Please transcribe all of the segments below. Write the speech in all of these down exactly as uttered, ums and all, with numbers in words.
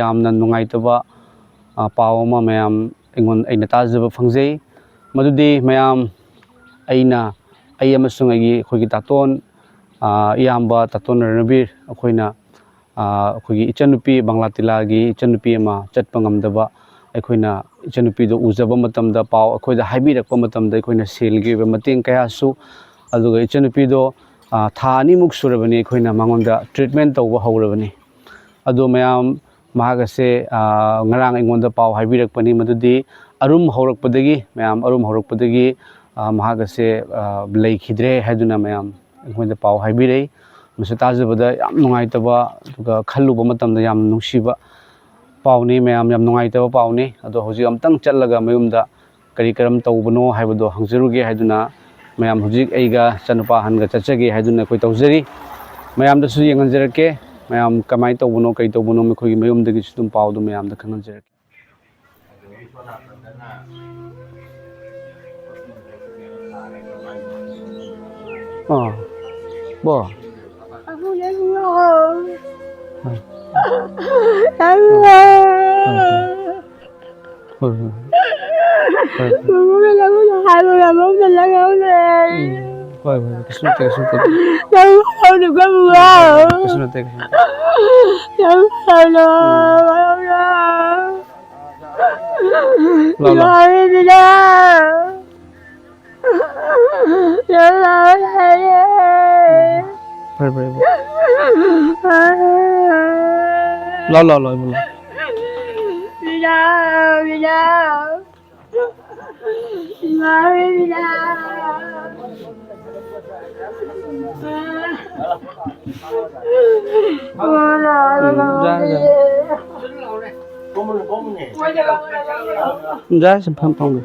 ꯌꯥꯝꯅ ꯅꯨꯡꯉꯥꯏꯇꯕ, ꯑ, ꯄꯥꯎ ꯑꯃ ꯃꯌꯥꯝ ꯑꯩꯉꯣꯟ-, ꯑꯩꯅ ꯇꯥꯖꯕ ꯐꯪꯖꯩ꯫ ꯃꯗꯨꯗꯤ ꯃꯌꯥꯝ, ꯑꯩꯅ, ꯑꯩ ꯑꯃꯁꯨꯡ ꯑꯩꯒꯤ, ꯑꯩꯈꯣꯏꯒꯤ ꯇꯥꯇꯣꯟ, ꯑ, ꯏꯌꯥꯝꯕ ꯇꯥꯇꯣꯟ ꯔꯅꯕꯤꯔ, ꯑꯩꯈꯣꯏꯅ, ꯑ, ꯑꯩꯈꯣꯏꯒꯤ ꯏꯆꯟꯅꯨꯄꯤ ꯕꯪꯂꯥꯇꯤꯂꯥꯒꯤ ꯏꯆꯟꯅꯨꯄꯤ ꯑꯃ ꯆꯠꯄ ꯉꯝꯗꯕ, ꯑꯩꯈꯣꯏꯅ ꯏꯆꯟꯅꯨꯄꯤꯗꯣ ꯎꯖꯕ ꯃꯇꯝꯗ, ꯄꯥꯎ ꯑꯩꯈꯣꯏꯗ ꯍꯥꯏꯕꯤꯔꯛꯄ ꯃꯇꯝꯗ, ꯑꯩꯈꯣꯏꯅ ꯁꯦꯜꯒꯤ ꯑꯣꯏꯕ ꯃꯇꯦꯡ ꯀꯌꯥꯁꯨ, ꯑꯗꯨꯒ ꯏꯆꯟꯅꯨꯄꯤꯗꯣ, ꯑ, ꯊꯥ ꯑꯅꯤꯃꯨꯛ ꯁꯨꯔꯕꯅꯤ ꯑꯩꯈꯣꯏꯅ ꯃꯉꯣꯟꯗ treatment ꯇꯧꯕ ꯍꯧꯔꯕꯅꯤ꯫ ꯑꯗꯣ ꯃꯌꯥꯝ, ꯃꯍꯥꯛ ꯑꯁꯦ, ꯑ, ꯉꯔꯥꯡ ꯑꯩꯉꯣꯟꯗ ꯄꯥꯎ ꯍꯥꯏꯕꯤꯔꯛꯄꯅꯤ, ꯃꯗꯨꯗꯤ ꯑꯔꯨꯝ ꯍꯧꯔꯛꯄꯗꯒꯤ, ꯃꯌꯥꯝ, ꯑꯔꯨꯝ ꯍꯧꯔꯛꯄꯗꯒꯤ, ꯑ, ꯃꯍꯥꯛ ꯑꯁꯦ, ꯑ, ꯂꯩꯈꯤꯗ꯭ꯔꯦ ꯍꯥꯏꯗꯨꯅ ꯃꯌꯥꯝ ꯑꯩꯉꯣꯟꯗ ꯄꯥꯎ ꯍꯥꯏꯕꯤꯔꯛꯏ꯫ ꯃꯁꯤ ꯇꯥꯖꯕꯗ ꯌꯥꯝ ꯅꯨꯡꯉꯥꯏꯇꯕ, ꯑꯗꯨꯒ ꯈꯜꯂꯨꯕ ꯃꯇꯝꯗ ꯌꯥꯝ ꯅꯨꯡꯁꯤꯕ ꯄꯥꯎꯅꯤ, ꯃꯌꯥꯝ, ꯌꯥꯝ ꯅꯨꯡꯉꯥꯏꯇꯕ ꯄꯥꯎꯅꯤ꯫ ꯑꯗꯣ ꯍꯧꯖꯤꯛ ꯑꯝꯇꯪ ꯆꯠꯂꯒ ꯃꯌꯨꯝꯗ ꯀꯔꯤ ꯀꯔꯝ ꯇꯧꯕꯅꯣ ꯍꯥꯏꯕꯗꯣ ꯍꯪꯖꯔꯨꯒꯦ ꯍꯥꯏꯗꯨꯅ, ꯃꯌꯥꯝ, ꯍꯧꯖꯤꯛ ꯑꯩꯒ ꯏꯆꯥꯅꯨꯄꯥ ꯑꯍꯟꯒ ꯆꯠꯆꯒꯦ ꯍꯥꯏꯗꯨꯅ ꯑꯩꯈꯣꯏ ꯇꯧꯖꯔꯤ꯫ ꯃꯌꯥꯝꯗꯁꯨ ꯌꯦꯡꯍꯟꯖꯔꯛꯀꯦ, ꯃꯌꯥꯝ ꯀꯃꯥꯏꯅ ꯇꯧꯕꯅꯣ, ꯀꯩ ꯇꯧꯕꯅꯣ, ꯃꯈꯣꯏꯒꯤ ꯃꯌꯨꯝꯗꯒꯤꯁꯨ ꯑꯗꯨꯝ ꯄꯥꯎꯗꯨ ꯃꯌꯥꯝꯗ ꯈꯪꯍꯟꯖꯔꯛꯀꯦ꯫ ꯑꯥ, ꯕꯣ꯫ ꯑꯥ꯫ ꯍꯣꯏ, ꯍꯣꯏ꯫ ꯍꯣꯏ, ꯍꯣꯏ꯫ ꯎꯝ꯫ ꯍꯣꯏ, ꯍꯣꯏ, ꯀꯩꯁꯨ ꯅꯠꯇꯦ, ꯀꯩꯁꯨ ꯅꯠꯇꯦ꯫ ꯀꯩꯁꯨ ꯅꯠꯇꯦ, ꯀꯩꯁꯨ ꯅꯠꯇꯦ꯫ ꯂꯥꯎ, ꯂꯥꯎ꯫ ꯐꯔꯦ, ꯐꯔꯦ, ꯏꯕꯨꯡ꯫ ꯂꯥꯎ, ꯂꯥꯎ, ꯂꯥꯎ, ꯏꯕꯨꯡ, ꯂꯥꯎ꯫ ꯎꯝ, ꯌꯥꯔꯦ, ꯌꯥꯔꯦ꯫ ꯌꯥꯔꯦ, ꯁꯤ ꯐꯝ, ꯐꯝꯒꯦ꯫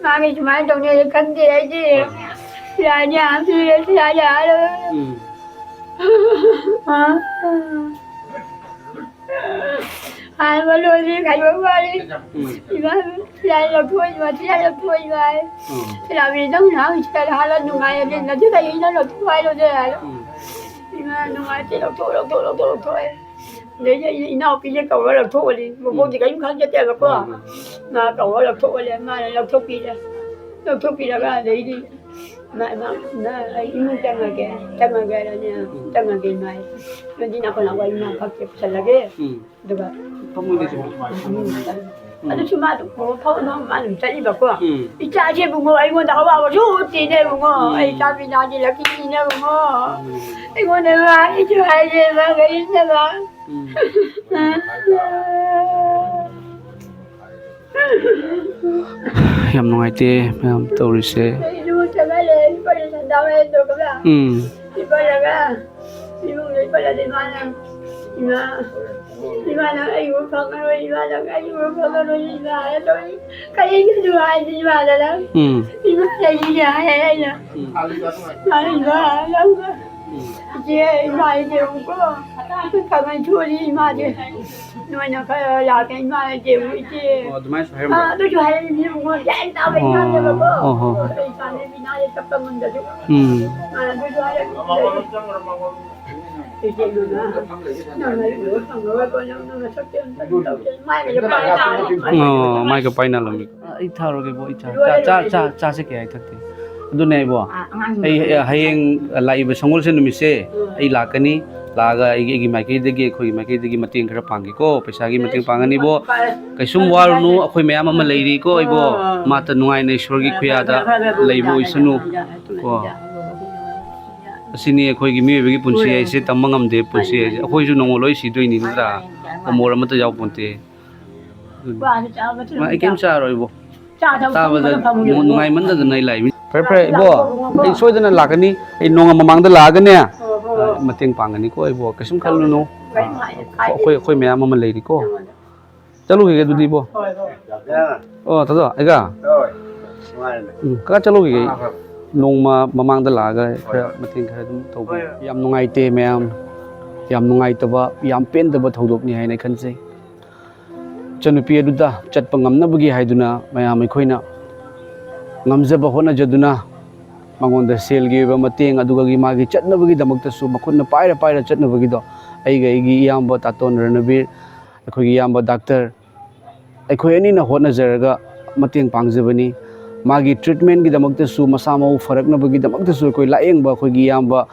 ꯃꯥꯒꯤ ꯁꯨꯃꯥꯏꯅ ꯇꯧꯅꯤ ꯈꯟꯗꯦ ꯑꯩꯗꯤ꯫ ꯍꯣꯏ꯫ ꯌꯥꯅꯤ, ꯌꯥꯅꯤ, ꯌꯥꯅꯤ, ꯌꯥꯅꯤ꯫ ꯎꯝ꯫ ꯑꯥ꯫ ꯍꯥꯟꯅ ꯂꯣꯏꯔꯦ ꯈꯥꯏꯕ ꯋꯥꯔꯦ꯫ ꯎꯝ꯫ ꯏꯃꯥ, ꯐꯤꯔꯥꯏ ꯂꯧꯊꯣꯛꯏꯕ, ꯐꯤꯔꯥꯏ ꯂꯧꯊꯣꯛꯏꯕ ꯍꯥꯏ꯫ ꯎꯝ꯫ ꯐꯤꯔꯥꯏ ꯅꯪ ꯅꯍꯥꯟ ꯁꯤꯗ ꯍꯥꯟꯅ ꯅꯨꯡꯉꯥꯏꯔꯗꯤ ꯅꯗꯤ ꯀꯔꯤ ꯏꯟꯖꯥꯡ ꯂꯧꯊꯣꯛ ꯍꯥꯏꯔꯣꯗꯦ ꯍꯥꯏ꯫ ꯎꯝ꯫ ꯏꯃꯥ꯫ ꯅꯨꯡꯉꯥꯏꯇꯦ, ꯂꯧꯊꯣꯛ, ꯂꯧꯊꯣꯛ, ꯂꯧꯊꯣꯛ, ꯂꯧꯊꯣꯛꯑꯦ꯫ ꯑꯗꯩꯗꯤ ꯑꯩꯅ ꯏꯅꯥꯎꯄꯤꯁꯦ ꯀꯧꯔ ꯂꯧꯊꯣꯛꯍꯜꯂꯤ꯫ ꯃꯕꯣꯛꯇꯤ ꯀꯔꯤꯝ ꯈꯪꯖꯗꯦꯕꯀꯣ꯫ ꯎꯝ꯫ ꯃꯥ ꯀꯧꯔ ꯂꯧꯊꯣꯛꯍꯜꯂꯦ꯫ ꯃꯥꯅ ꯂꯧꯊꯣꯛꯄꯤꯔꯦ꯫ ꯂꯧꯊꯣꯛꯄꯤꯔꯒ ꯑꯗꯩꯗꯤ ꯃꯥ, ꯃꯥ, ꯃꯥ, "ꯑꯩ ꯏꯃꯨꯡ ꯆꯪꯉꯒꯦ, ꯆꯪꯉꯒꯦ" ꯍꯥꯏꯔꯅꯤ꯫ "ꯆꯪꯉꯒꯦ" ꯏꯃꯥ ꯍꯥꯏ꯫ "ꯑꯗꯨꯗꯤ ꯅꯈꯣꯏ ꯅꯥꯎꯄꯥ ꯏꯃꯥ ꯐꯛꯁꯦ ꯄꯨꯁꯜꯂꯒꯦ꯫ ꯎꯝ꯫ ꯑꯗꯨꯒ ꯐꯃꯨꯡꯗ ꯆꯪꯉꯣ꯫ ꯐꯃꯨꯡꯗ ꯆꯪꯉꯣ"꯫ ꯎꯝ꯫ ꯑꯗꯨꯁꯨ ꯃꯥ ꯑꯗꯨꯝ ꯐꯥꯎ ꯐꯥꯎ ꯃꯥ ꯑꯗꯨꯝ ꯆꯠꯂꯤꯕꯀꯣ꯫ ꯎꯝ꯫ ꯏꯆꯥꯁꯦ ꯏꯕꯨꯡꯉꯣ ꯑꯩꯉꯣꯟꯗ ꯑꯋꯥꯕꯁꯨ ꯎꯠꯇꯦꯅꯦ ꯏꯕꯨꯡꯉꯣ꯫ ꯎꯝ꯫ ꯑꯩ ꯏꯆꯥ ꯕꯤꯅꯥꯗꯤ ꯂꯛꯀꯤꯅꯤꯅꯦ ꯏꯕꯨꯡꯉꯣ꯫ ꯎꯝ꯫ ꯑꯩꯉꯣꯟꯗ ꯃꯥ ꯑꯩꯁꯨ ꯍꯥꯏꯔꯦ ꯃꯥ ꯀꯔꯤꯝꯇ ꯃꯥ꯫ ꯎꯝ꯫ ꯌꯥꯝ ꯅꯨꯡꯉꯥꯏꯇꯦ ꯃꯌꯥꯝ ꯇꯧꯔꯤꯁꯦ꯫ ꯑꯩꯁꯨ ꯆꯠꯂꯦ, ꯏꯕꯥꯅꯤ ꯁꯟꯗꯥ ꯍꯣꯏ ꯇꯧꯔꯒ꯫ ꯎꯝ꯫ ꯏꯕꯥꯅꯤꯒ ꯏꯃꯨꯡꯗ ꯏꯕꯥꯅꯤꯗꯤ ꯏꯃꯥꯅ, ꯏꯃꯥ, ꯏꯃꯥꯅ ꯑꯩꯕꯨ ꯐꯪꯉꯔꯣꯏ, ꯏꯃꯥꯅ ꯑꯩꯕꯨ ꯐꯪꯉꯔꯣꯏ, ꯏꯃꯥ ꯍꯥꯏꯔ ꯇꯧꯔꯤ꯫ ꯀꯔꯤꯒꯤꯅꯣ ꯍꯥꯏꯗꯤ ꯏꯃꯥꯗꯅ꯫ ꯎꯝ꯫ ꯏꯃꯥ ꯂꯩꯔꯤꯅꯦ ꯍꯥꯏ ꯑꯩꯅ꯫ ꯎꯝ꯫ ꯏꯃꯥ ꯂꯩꯔꯤꯅꯦ ꯍꯥꯏꯔꯒ꯫ ꯎꯝ꯫ ꯏꯆꯦ, ꯏꯃꯥ ꯂꯩꯇꯦꯕꯀꯣ꯫ ꯀꯃꯥꯏꯅ ꯊꯣꯛꯑꯅꯤ ꯏꯃꯥꯁꯦ? ꯅꯣꯏꯅ ꯈꯔ ꯂꯥꯛꯀꯦ, ꯏꯃꯥ ꯂꯩꯇꯦꯕ ꯏꯆꯦ꯫ ꯑꯣ, ꯑꯗꯨꯃꯥꯏꯅꯁꯨ ꯍꯥꯏꯔꯝꯕ꯭ꯔꯣ? ꯑꯥ, ꯑꯗꯨꯁꯨ ꯍꯥꯏꯔꯝꯃꯤ, ꯏꯕꯨꯡꯉꯣ꯫ ꯒ꯭ꯌꯥꯟ ꯇꯥꯕ ꯑꯣ, ꯏꯃꯥꯅꯦꯕꯀꯣ꯫ ꯑꯣ, ꯍꯣ, ꯍꯣ꯫ ꯑꯩ ꯏꯆꯥꯅꯦ, ꯏꯃꯥꯁꯦ ꯆꯠꯄ ꯉꯝꯗ꯭ꯔꯁꯨ꯫ ꯎꯝ꯫ ꯑꯥ, ꯑꯗꯨꯁꯨ ꯍꯥꯏꯔꯝꯃꯤ꯫ ꯏꯆꯦ, ꯏꯃꯥ, ꯅꯪ ꯑꯩ ꯎꯕ ꯐꯪꯉꯔꯣꯏꯀꯣ, ꯅꯪ, ꯅꯪ ꯅꯁꯛꯇꯤ ꯑꯝꯇ ꯇꯧꯗꯦ꯫ ꯃꯥꯏꯒꯁꯦ ꯄꯥꯏ ꯇꯥꯔꯦ꯫ ꯑꯣ, ꯃꯥꯏꯒ ꯄꯥꯏꯅ ꯂꯝꯃꯤ꯫ ꯑꯩ ꯊꯥꯔꯨꯔꯒꯦꯕꯣ, ꯑꯩ ꯆꯥ, ꯆꯥ, ꯆꯥ, ꯆꯥꯁꯦ ꯀꯌꯥ ꯊꯛꯇꯦ꯫ ꯑꯗꯨꯅꯦ ꯑꯩꯕꯣ, ꯑꯥ, ꯑꯉꯥꯡꯁꯤꯡ ꯑꯩ, ꯑꯩ ꯍꯌꯦꯡ ꯂꯥꯛꯏꯕ ꯁꯪꯒꯣꯜꯁꯦꯟ ꯅꯨꯃꯤꯠꯁꯦ ꯎꯝ꯫ ꯑꯩ ꯂꯥꯛꯀꯅꯤ꯫ ꯂꯥꯛꯑꯒ ꯑꯩꯒꯤ, ꯑꯩꯒꯤ ꯃꯥꯏꯀꯩꯗꯒꯤ, ꯑꯩꯈꯣꯏꯒꯤ ꯃꯥꯏꯀꯩꯗꯒꯤꯗꯤ ꯃꯇꯦꯡ ꯈꯔ ꯄꯥꯡꯒꯦꯀꯣ, ꯄꯩꯁꯥꯒꯤꯗꯤ ꯃꯇꯦꯡ ꯄꯥꯡꯒꯅꯤꯕꯣ꯫ ꯀꯩꯁꯨꯝ ꯋꯥꯔꯨꯅꯨ, ꯑꯩꯈꯣꯏ ꯃꯌꯥꯝ ꯑꯃ ꯂꯩꯔꯤꯀꯣ ꯑꯩꯕꯣ꯫ ꯑꯥ꯫ ꯃꯥꯇ ꯅꯨꯡꯉꯥꯏꯅ ꯏꯁꯣꯔꯒꯤ ꯈꯨꯌꯥꯗ ꯂꯩꯕ ꯑꯣꯏꯁꯅꯨ ꯀꯣ꯫ ꯑꯁꯤꯅꯤ ꯑꯩꯈꯣꯏꯒꯤ ꯃꯤꯑꯣꯏꯕꯒꯤ ꯄꯨꯟꯁꯤ ꯍꯥꯏꯁꯦ, ꯇꯝꯕ ꯉꯝꯗꯦ ꯄꯨꯟꯁꯤ ꯍꯥꯏꯁꯦ꯫ ꯑꯩꯈꯣꯏꯁꯨ ꯅꯣꯡꯃ ꯂꯣꯏ ꯁꯤꯗꯣꯏꯅꯤ ꯅꯠꯇ꯭ꯔꯥ? ꯑꯃꯣꯔ ꯑꯃꯠꯇ ꯌꯥꯎꯄꯣꯟꯇꯦ꯫ ꯑꯗꯨꯅꯤ꯫ ꯃꯥ ꯑꯩ ꯀꯩꯝ ꯆꯥꯔꯣꯏ ꯏꯕꯣ꯫ ꯆꯥꯕꯗ ꯅꯨꯡ-, ꯅꯨꯡꯉꯥꯏꯃꯟꯗꯗꯅ ꯑꯩ ꯂꯥꯛꯏ꯫ ꯐꯔꯦ, ꯐꯔꯦ ꯏꯕꯣ, ꯑꯩ ꯁꯣꯏꯗꯅ ꯂꯥꯛꯀꯅꯤ꯫ ꯑꯩ ꯅꯣꯡꯃ ꯃꯃꯥꯡꯗ ꯂꯥꯛꯑꯒꯅꯦ, ꯑ, ꯃꯇꯦꯡ ꯄꯥꯡꯒꯅꯤꯀꯣ ꯏꯕꯣ, ꯀꯩꯁꯨꯝ ꯈꯜꯂꯨꯅꯨ꯫ ꯑ, ꯑꯩꯈꯣꯏ, ꯑꯩꯈꯣꯏ ꯃꯌꯥꯝ ꯑꯃ ꯂꯩꯔꯤꯀꯣ꯫ ꯆꯠꯂꯨꯈꯤꯒꯦ ꯑꯗꯨꯗꯤ ꯏꯕꯣ꯫ ꯑꯣ, ꯊꯥꯗꯣ, ꯑꯩꯒ꯫ ꯎꯝ, ꯀꯀꯥ ꯆꯠꯂꯨꯈꯤꯒꯦ ꯑꯩ꯫ ꯅꯣꯡꯃ ꯃꯃꯥꯡꯗ ꯂꯥꯛꯑꯒ ꯈꯔ ꯃꯇꯦꯡ ꯈꯔ ꯑꯗꯨꯝ ꯇꯧꯕꯤꯌꯨ꯫ ꯌꯥꯝ ꯅꯨꯡꯉꯥꯏꯇꯦ ꯃꯌꯥꯝ, ꯌꯥꯝ ꯅꯨꯡꯉꯥꯏꯇꯕ, ꯌꯥꯝ ꯄꯦꯟꯗꯕ ꯊꯧꯗꯣꯛꯅꯤ ꯍꯥꯏꯅ ꯈꯟꯖꯩ꯫ ꯏꯆꯟꯅꯨꯄꯤ ꯑꯗꯨꯗ ꯆꯠꯄ ꯉꯝꯅꯕꯒꯤ ꯍꯥꯏꯗꯨꯅ ꯃꯌꯥꯝ ꯑꯩꯈꯣꯏꯅ ꯉꯝꯖꯕ ꯍꯣꯠꯅꯖꯗꯨꯅ ꯃꯉꯣꯟꯗ ꯁꯦꯜꯒꯤ ꯑꯣꯏꯕ ꯃꯇꯦꯡ, ꯑꯗꯨꯒ ꯃꯥꯒꯤ ꯆꯠꯅꯕꯒꯤꯗꯃꯛꯇꯁꯨ, ꯃꯈꯨꯠꯅ ꯄꯥꯏꯔ ꯄꯥꯏꯔ ꯆꯠꯅꯕꯒꯤꯗꯣ, ꯑꯩꯒ ꯑꯩꯒꯤ ꯏꯌꯥꯝꯕ ꯇꯥꯇꯣꯟ ꯔꯅꯕꯤꯔ, ꯑꯩꯈꯣꯏꯒꯤ ꯏꯌꯥꯝꯕ ꯗꯥꯛꯇꯔ, ꯑꯩꯈꯣꯏ ꯑꯅꯤꯅ ꯍꯣꯠꯅꯖꯔꯒ ꯃꯇꯦꯡ ꯄꯥꯡꯖꯕꯅꯤ꯫ ꯃꯥꯒꯤ ꯇ꯭ꯔꯤꯠꯃꯦꯟꯒꯤꯗꯃꯛꯇꯁꯨ, ꯃꯁꯥ ꯃꯎ ꯐꯔꯛꯅꯕꯒꯤꯗꯃꯛꯇꯁꯨ ꯑꯩꯈꯣꯏ ꯂꯥꯌꯦꯡꯕ ꯑꯩꯈꯣꯏꯒꯤ ꯏꯌꯥꯝꯕ,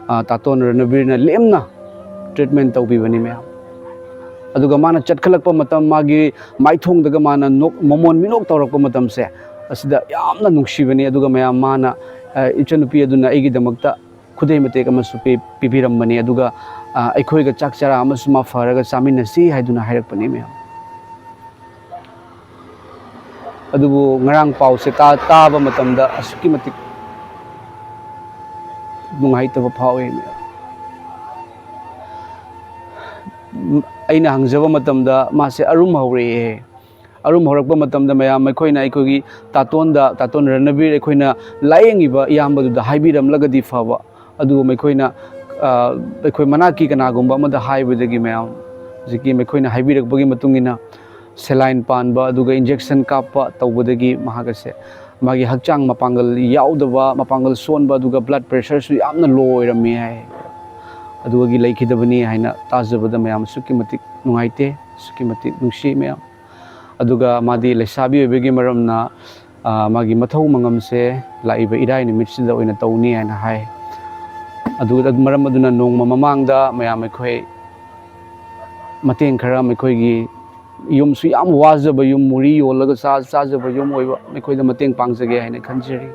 ꯑ, ꯇꯥꯇꯣꯟ ꯔꯅꯕꯤꯔꯅ ꯂꯦꯝꯅ ꯇ꯭ꯔꯤꯠꯃꯦꯟ ꯇꯧꯕꯤꯕꯅꯤ ꯃꯌꯥꯝ꯫ ꯑꯗꯨꯒ ꯃꯥꯅ ꯆꯠꯈꯠꯂꯛꯄ ꯃꯇꯝ, ꯃꯥꯒꯤ ꯃꯥꯏꯊꯣꯡꯗꯒ ꯃꯥꯅ ꯅꯣꯛ-, ꯃꯃꯣꯟ ꯃꯤꯅꯣꯛ ꯇꯧꯔꯛꯄ ꯃꯇꯝꯁꯦ, ꯑꯁꯤꯗ ꯌꯥꯝꯅ ꯅꯨꯡꯁꯤꯕꯅꯤ꯫ ꯑꯗꯨꯒ ꯃꯌꯥꯝ, ꯃꯥꯅ, ꯑ, ꯏꯆꯟꯅꯨꯄꯤ ꯑꯗꯨꯅ ꯑꯩꯒꯤꯗꯃꯛꯇ ꯈꯨꯗꯩ ꯃꯇꯦꯛ ꯑꯃꯁꯨ ꯄꯤ-, ꯄꯤꯕꯤꯔꯝꯕꯅꯤ꯫ ꯑꯗꯨꯒ, ꯑ, ꯑꯩꯈꯣꯏꯒ ꯆꯥꯛ ꯆꯔꯥ ꯑꯃꯁꯨ ꯃꯥ ꯐꯔꯒ ꯆꯥꯃꯤꯟꯅꯁꯤ ꯍꯥꯏꯗꯨꯅ ꯍꯥꯏꯔꯛꯄꯅꯤ ꯃꯌꯥꯝ꯫ ꯑꯗꯨꯕꯨ ꯉꯔꯥꯡ ꯄꯥꯎꯁꯦ ꯇꯥ-, ꯇꯥꯕ ꯃꯇꯝꯗ ꯑꯁꯨꯛꯀꯤ ꯃꯇꯤꯛ ꯅꯨꯡꯉꯥꯏꯇꯕ ꯐꯥꯎꯏ ꯃꯌꯥꯝ꯫ ꯑꯩꯅ ꯍꯪꯖꯕ ꯃꯇꯝꯗ ꯃꯥꯁꯦ ꯑꯔꯨꯝ ꯍꯧꯔꯛꯑꯦ꯫ ꯑꯔꯨꯝ ꯍꯧꯔꯛꯄ ꯃꯇꯝꯗ ꯃꯌꯥꯝ, ꯑꯩꯈꯣꯏꯅ ꯑꯩꯈꯣꯏꯒꯤ ꯇꯥꯇꯣꯟꯗ, ꯇꯥꯇꯣꯟ ꯔꯅꯕꯤꯔ, ꯑꯩꯈꯣꯏꯅ ꯂꯥꯌꯦꯡꯉꯤꯕ ꯏꯌꯥꯝꯕꯗꯨꯗ ꯍꯥꯏꯕꯤꯔꯝꯂꯒꯗꯤ ꯐꯕ꯫ ꯑꯗꯨꯕꯨ ꯃꯈꯣꯏꯅ, ꯑ, ꯑꯩꯈꯣꯏ ꯃꯅꯥꯛꯀꯤ ꯀꯅꯥꯒꯨꯝꯕ ꯑꯃꯗ ꯍꯥꯏꯕꯗꯒꯤ ꯃꯌꯥꯝ, ꯍꯧꯖꯤꯛꯀꯤ ꯃꯈꯣꯏꯅ ꯍꯥꯏꯕꯤꯔꯛꯄꯒꯤ ꯃꯇꯨꯡ ꯏꯟꯅ, saline ꯄꯥꯟꯕ, ꯑꯗꯨꯒ injection ꯀꯥꯞꯄ ꯇꯧꯕꯗꯒꯤ ꯃꯍꯥꯛ ꯑꯁꯦ, ꯃꯥꯒꯤ ꯍꯛꯆꯥꯡ ꯃꯄꯥꯡꯒꯜ ꯌꯥꯎꯗꯕ, ꯃꯄꯥꯡꯒꯜ ꯁꯣꯟꯕ, ꯑꯗꯨꯒ blood pressureꯁꯨ ꯌꯥꯝꯅ low ꯑꯣꯏꯔꯝꯃꯤ ꯍꯥꯏ꯫ ꯑꯗꯨꯒꯤ ꯂꯩꯈꯤꯗꯕꯅꯤ ꯍꯥꯏꯅ ꯇꯥꯖꯕꯗ ꯃꯌꯥꯝ ꯑꯁꯨꯛꯀꯤ ꯃꯇꯤꯛ ꯅꯨꯡꯉꯥꯏꯇꯦ, ꯑꯁꯨꯛꯀꯤ ꯃꯇꯤꯛ ꯅꯨꯡꯁꯤ ꯃꯌꯥꯝ꯫ ꯑꯗꯨꯒ ꯃꯥꯗꯤ ꯂꯩꯁꯥꯕꯤ ꯑꯣꯏꯕꯒꯤ ꯃꯔꯝꯅ, ꯑ, ꯃꯥꯒꯤ ꯃꯊꯧ ꯃꯉꯝꯁꯦ ꯂꯥꯛꯏꯕ ꯏꯔꯥꯏ ꯅꯨꯃꯤꯠꯁꯤꯗ ꯑꯣꯏꯅ ꯇꯧꯅꯤ ꯍꯥꯏꯅ ꯍꯥꯏ꯫ ꯑꯗꯨ, ꯃꯔꯝ ꯑꯗꯨꯅ ꯅꯣꯡꯃ ꯃꯃꯥꯡꯗ ꯃꯌꯥꯝ ꯑꯩꯈꯣꯏ ꯃꯇꯦꯡ ꯈꯔ, ꯑꯩꯈꯣꯏꯒꯤ ꯌꯨꯝꯁꯨ ꯌꯥꯝ ꯋꯥꯖꯕ ꯌꯨꯝ, ꯃꯨꯔꯤ ꯌꯣꯜꯂꯒ ꯆꯥ-, ꯆꯥꯖꯕ ꯌꯨꯝ ꯑꯣꯏꯕ, ꯑꯩꯈꯣꯏꯗ ꯃꯇꯦꯡ ꯄꯥꯡꯖꯒꯦ ꯍꯥꯏꯅ ꯈꯟꯖꯔꯤ꯫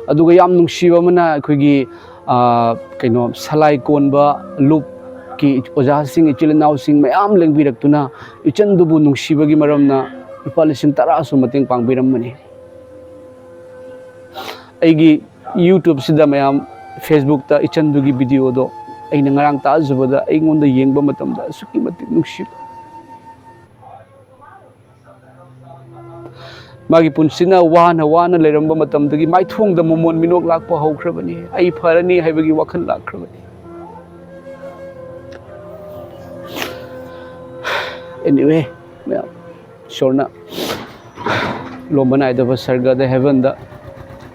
ꯑꯗꯨꯒ ꯌꯥꯝ ꯅꯨꯡꯁꯤꯕ ꯑꯃꯅ, ꯑꯩꯈꯣꯏꯒꯤ, ꯑ, ꯀꯩꯅꯣ, ꯁꯂꯥꯏ ꯀꯣꯟꯕ ꯂꯨꯞꯀꯤ ꯑꯣꯖꯥꯁꯤꯡ, ꯏꯆꯤꯜ ꯏꯅꯥꯎꯁꯤꯡ ꯃꯌꯥꯝ ꯂꯦꯡꯕꯤꯔꯛꯇꯨꯅ ꯏꯆꯟꯗꯨꯕꯨ ꯅꯨꯡꯁꯤꯕꯒꯤ ꯃꯔꯝꯅ ꯂꯨꯄꯥ ꯂꯤꯁꯤꯡ ꯇꯔꯥꯁꯨ ꯃꯇꯦꯡ ꯄꯥꯡꯕꯤꯔꯝꯕꯅꯤ꯫ ꯑꯩꯒꯤ YouTubeꯁꯤꯗ ꯃꯌꯥꯝ, Facebookꯇ ꯏꯆꯟꯗꯨꯒꯤ videoꯗꯣ ꯑꯩꯅ ꯉꯔꯥꯡ ꯇꯥꯖꯕꯗ ꯑꯩꯉꯣꯟꯗ ꯌꯦꯡꯕ ꯃꯇꯝꯗ ꯑꯁꯨꯛꯀꯤ ꯃꯇꯤꯛ ꯅꯨꯡꯁꯤꯕ꯫ ꯃꯥꯒꯤ ꯄꯨꯟꯁꯤꯅ ꯋꯥꯅ ꯋꯥꯅ ꯂꯩꯔꯝꯕ ꯃꯇꯝꯗꯒꯤ ꯃꯥꯏꯊꯣꯡꯗ ꯃꯃꯣꯟ ꯃꯤꯅꯣꯛ ꯂꯥꯛꯄ ꯍꯧꯈ꯭ꯔꯕꯅꯤ꯫ ꯑꯩ ꯐꯔꯅꯤ ꯍꯥꯏꯕꯒꯤ ꯋꯥꯈꯜ ꯂꯥꯛꯈ꯭ꯔꯕꯅꯤ꯫ Anyway, ꯃꯌꯥꯝ, ꯏꯁꯣꯔꯅ ꯂꯣꯝꯕ ꯅꯥꯏꯗꯕ ꯁꯔꯒꯗ, heavenꯗ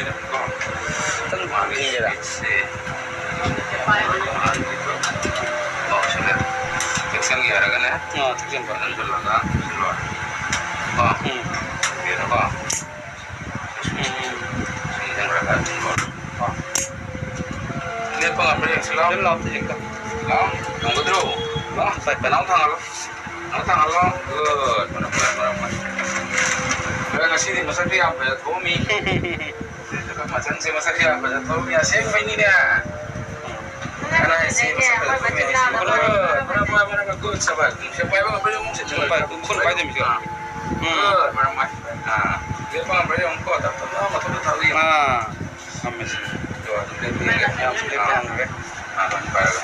ꯂꯩꯔꯝꯃꯤꯀꯣ꯫ ꯈꯤꯇꯪ ꯃꯥꯒꯤ ꯌꯦꯡꯒꯦꯔꯥ? ꯁꯦ꯫ ꯑꯣ, ꯁꯤꯗ ꯊꯦꯛꯆꯟꯒꯦ ꯍꯥꯏꯔꯒꯅꯦ꯫ ꯑꯥ, ꯊꯦꯛꯆꯟꯕ꯫ ꯅꯝꯁꯤꯜꯂꯒ ꯂꯣꯏꯔꯦ꯫ ꯀꯣ? ꯎꯝ꯫ ꯌꯦꯡꯉꯣꯀꯣ꯫ ꯎꯝ꯫ ꯁꯤ ꯌꯦꯡꯉꯒ ꯂꯣꯏꯔꯦ꯫ ꯀꯣ? ꯂꯦꯞꯄ ꯉꯝꯕ꯭ꯔꯥ ꯌꯦꯡꯁꯤ ꯂꯥꯎ꯫ ꯑꯗꯨꯝ ꯂꯥꯎ, ꯌꯦꯡꯒꯦ꯫ ꯂꯥꯎ꯫ ꯉꯝꯒꯗ꯭ꯔꯣ? ꯂꯥꯎ, ꯁꯥꯏ, ꯁꯥꯏ꯫ ꯅꯥꯎ ꯊꯥꯡꯍꯜꯂꯣ꯫ ꯅꯥꯎ ꯊꯥꯡꯍꯜꯂꯣ꯫ ꯒꯨꯗ꯫ ꯃꯔꯝ, ꯃꯔꯝ, ꯃꯔꯝ꯫ ꯑꯗꯣ ꯉꯁꯤꯗꯤ ꯃꯁꯛꯇꯤ ꯌꯥꯝ ꯐꯖ ꯊꯣꯛꯑꯝꯃꯤ꯫ ꯃꯆꯟꯁꯦ ꯃꯁꯛ ꯌꯥꯝ ꯐꯖ ꯊꯣꯛꯑꯝꯃꯤ꯫ ꯑꯁꯦꯡꯕꯩꯅꯤꯅꯦ꯫ ꯀꯅꯥ ꯍꯥꯏꯁꯤ ꯃꯁꯛ ꯐꯖ ꯊꯣꯛꯑꯝꯃꯤ ꯍꯥꯏꯁꯤ? ꯃꯔꯝ, ꯃꯔꯝ, ꯃꯔꯝ, ꯃꯔꯝ꯫ ꯒꯨꯗ, ꯁꯕꯥꯁ꯫ ꯁꯦ ꯄꯥꯏꯕ ꯉꯝꯕ꯭ꯔꯥ ꯌꯦꯡꯉꯨ꯫ ꯁꯦ ꯄꯥꯏ-, ꯈꯨꯠꯅ ꯄꯥꯏꯗꯣꯏꯅꯤ ꯀꯩꯅꯣ꯫ ꯑꯥ꯫ ꯎꯝ꯫ ꯒꯨꯗ, ꯃꯔꯝ, ꯃꯔꯝ꯫ ꯑꯥ꯫ ꯂꯦꯞꯄ ꯉꯝꯕ꯭ꯔꯥ ꯌꯦꯡꯉꯨꯀꯣ꯫ ꯇꯞ ꯇꯞꯅ ꯃꯊꯛꯇ ꯊꯥꯗꯣꯛꯑꯣ꯫ ꯑꯥ꯫ ꯉꯝꯃꯦ ꯁꯤ꯫ ꯌꯥꯝ ꯂꯦꯞꯄ ꯉꯝꯃꯦ꯫ ꯑꯥ, ꯑꯗꯨꯝ ꯄꯥꯏꯔꯒ꯫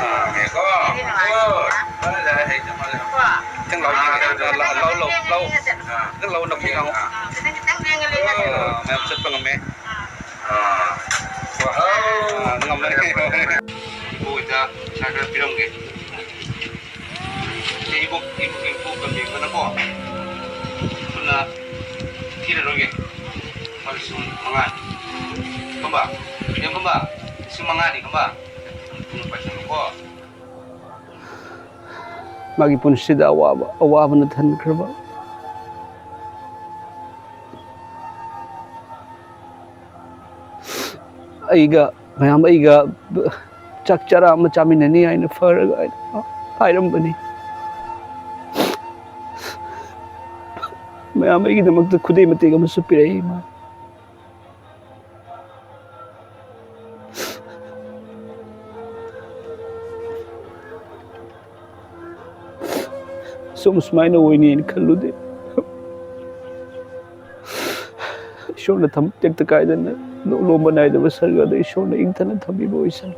ꯑꯥ꯫ ꯉꯝꯃꯦꯀꯣ꯫ ꯒꯨꯗ꯫ ꯐꯔꯦ, ꯐꯔꯦ, ꯍꯩ, ꯆꯞ ꯃꯥꯟꯅꯩ꯫ ꯈꯤꯇꯪ ꯂꯥꯎ ꯌꯦꯡꯒꯦ꯫ ꯂꯥꯎ, ꯂꯥꯎ, ꯂꯥꯎ, ꯂꯥꯎ꯫ ꯑꯥ꯫ ꯈꯤꯇꯪ ꯂꯥꯎ ꯅꯛꯄ ꯉꯥꯡꯉꯣ꯫ ꯑꯥ꯫ ꯑꯥ, ꯃꯌꯥꯝ ꯆꯠꯄ ꯉꯝꯃꯦ꯫ ꯑꯥ꯫ ꯋꯥ꯫ ꯑꯥ, ꯉꯝꯃꯦ꯫ ꯏꯄꯨ ꯍꯣꯏꯗ ꯄꯩꯁꯥ ꯈꯔ ꯄꯤꯔꯝꯒꯦ꯫ ꯏꯕꯣꯛ, ꯏꯕꯣꯛ, ꯏꯕꯣꯛ ꯇꯝꯕꯤꯕꯅꯀꯣ, ꯄꯨꯟꯅ ꯊꯤꯔꯔꯣꯏꯒꯦ꯫ ꯂꯨꯄꯥ ꯂꯤꯁꯤꯡ ꯃꯉꯥ꯫ ꯈꯪꯕ? ꯌꯦꯡꯉꯨ ꯈꯪꯕ? ꯂꯤꯁꯤꯡ ꯃꯉꯥꯅꯤ ꯈꯪꯕ? ꯄꯨꯟꯅ ꯄꯥꯏꯁꯜꯂꯨꯀꯣ꯫ ꯃꯥꯒꯤ ꯄꯨꯟꯁꯤꯗ ꯑꯋꯥꯕ, ꯑꯋꯥꯕꯅ ꯊꯟꯈ꯭ꯔꯕ ꯑꯩꯒ, ꯃꯌꯥꯝ ꯑꯩꯒ ꯆꯥꯛ ꯆꯔꯥ ꯑꯃ ꯆꯥꯃꯤꯟꯅꯅꯤ ꯍꯥꯏꯅ ꯐꯔꯒ ꯑꯩꯅ ꯍꯥꯏꯔꯝꯕꯅꯤ꯫ ꯃꯌꯥꯝ ꯑꯩꯒꯤꯗꯃꯛꯇ ꯈꯨꯗꯩ ꯃꯇꯦꯛ ꯑꯃꯁꯨ ꯄꯤꯔꯛꯏ ꯏꯃꯥ꯫ ꯁꯨꯝ ꯁꯨꯃꯥꯏꯅ ꯑꯣꯏꯅꯤꯅ ꯈꯜꯂꯨꯗꯦ꯫ ꯏꯁꯣꯔꯅ ꯊꯝ-, ꯇꯦꯛꯇ ꯀꯥꯏꯗꯅ ꯂꯣ-, ꯂꯣꯝꯕ ꯅꯥꯏꯗꯕ ꯁꯔꯒꯗ ꯏꯁꯣꯔꯅ ꯏꯪꯊꯅ ꯊꯝꯕꯤꯕ ꯑꯣꯏꯁꯅꯨ꯫